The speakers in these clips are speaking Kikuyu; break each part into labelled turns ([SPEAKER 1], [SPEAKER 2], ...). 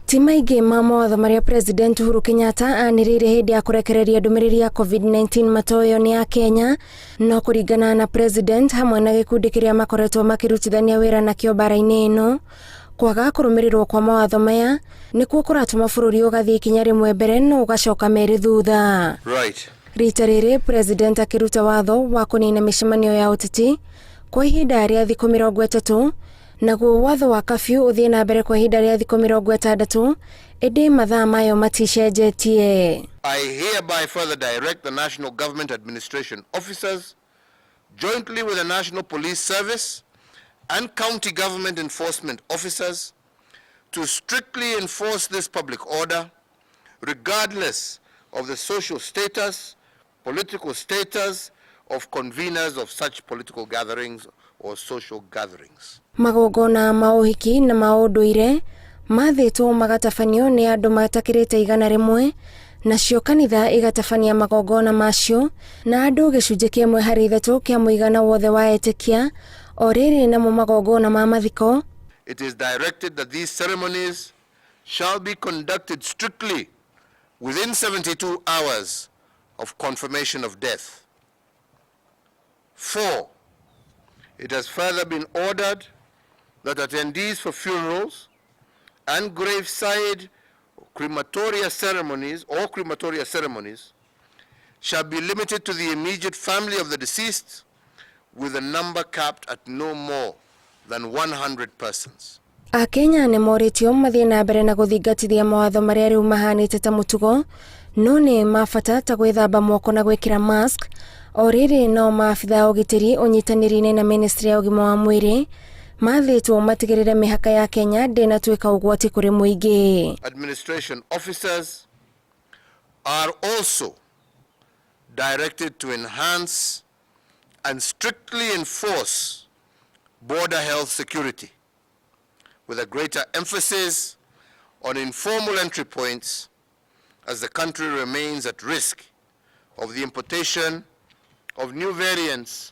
[SPEAKER 1] Ti maingĩ ma mawatho marĩa President Uhuru Kenyatta anĩrĩire hĩndĩ ya kũrekereria ndũmĩrĩri ya COVID-19 matoyo nĩ Akenya, no kũringana na President hamwe na gĩkundi kĩrĩa makoretwo makĩrutithania wĩra nakĩo mbara-inĩ ĩno, kwaga kũrũmĩrĩrwo kwa mawatho maya nĩkuo kũratũma bũrũri ũgathiĩ ikinya rĩmwe mbere no ũgacoka merĩ thutha. Rita rĩrĩ President akĩruta watho wa kũnina mĩcemanio ya ũteti kwa ihinda rĩa thikũ 30, naguo watho wa kafyu ũthiĩ na mbere kwa ihinda rĩa thikũ 60, ĩndĩ mathaa mayo maticenjetie.
[SPEAKER 2] I hereby further direct the National Government Administration officers, jointly with the National Police Service and County Government Enforcement officers, to strictly enforce this public order, regardless of the social status, political status of conveners of such political gatherings or social gatherings.
[SPEAKER 1] Magongona ma ũhiki na ma ũndũire mathĩtwo magatabanio nĩ andũ matakĩrĩte 100, nacio kanitha igatabania magongona macio na andũ gĩcunjĩ kĩmwe harĩ ithatũ kĩa mũigana wothe wa etĩkia, o rĩrĩ namo magongona ma mathiko.
[SPEAKER 2] It is directed that these ceremonies shall be conducted strictly within 72 hours of confirmation of death. 4, it has further been ordered that attendees for funerals and graveside crematoria ceremonies or crematoria ceremonies shall be limited to the immediate family of the deceased, with a number capped at no more than 100 persons.
[SPEAKER 1] Akenya nĩ morĩtio mathiĩ na mbere na gũthingatithia mawatho marĩa rĩu mahanĩte ta mũtugo, no nĩ ma bata ta gwĩthamba moko na gwĩkĩra mask. O rĩrĩ no maabitha a ũgitĩri ũnyitanĩri-inĩ na ministry ya ũgima wa mwĩrĩ mathĩtwo matigĩrĩre mĩhaka ya Kenya ndĩnatuĩka ũgwati kũrĩ mũingĩ.
[SPEAKER 2] Administration officers are also directed to enhance and strictly enforce border health security, with a greater emphasis on informal entry points, as the country remains at risk of the importation of new variants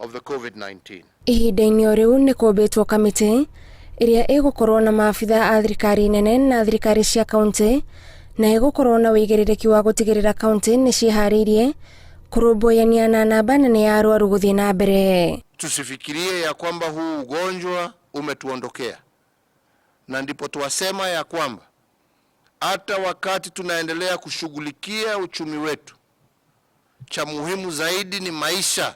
[SPEAKER 2] of the COVID-19.
[SPEAKER 1] Ihinda-inĩ o rĩu nĩ kũmbĩtwo kamĩtĩ ĩrĩa ĩgũkorwo na maabitha a thirikari nene na thirikari cia kaunti, na ĩgũkorwo na ũigĩrĩrĩki wa gũtigĩrĩra kaunti nĩ ciĩharĩirie kũrũmbũyania na namba nene ya arwaru gũthiĩ na mbere.
[SPEAKER 2] Tusifikirie ya kwamba huu ugonjwa umetuondokea, na ndipo twasema ya kwamba hata wakati tunaendelea kushughulikia uchumi wetu, cha muhimu zaidi ni maisha.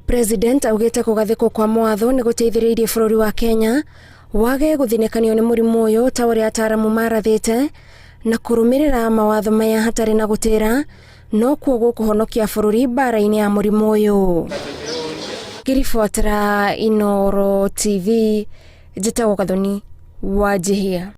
[SPEAKER 1] President augĩte kũgathĩkwo kwa mawatho nĩ gũteithĩrĩirie bũrũri wa Kenya wage gũthinĩkanio nĩ mũrimũ ũyũ ta ũrĩa ataaramu marathĩte, na kũrũmĩrĩra mawatho maya hatarĩ na gũtĩra nokuo gũkũhonokia bũrũri mbara-inĩ ya mũrimũ ũyũ. Ngĩribotera Inooro TV, njĩtagwo Gathoni Wanjihia.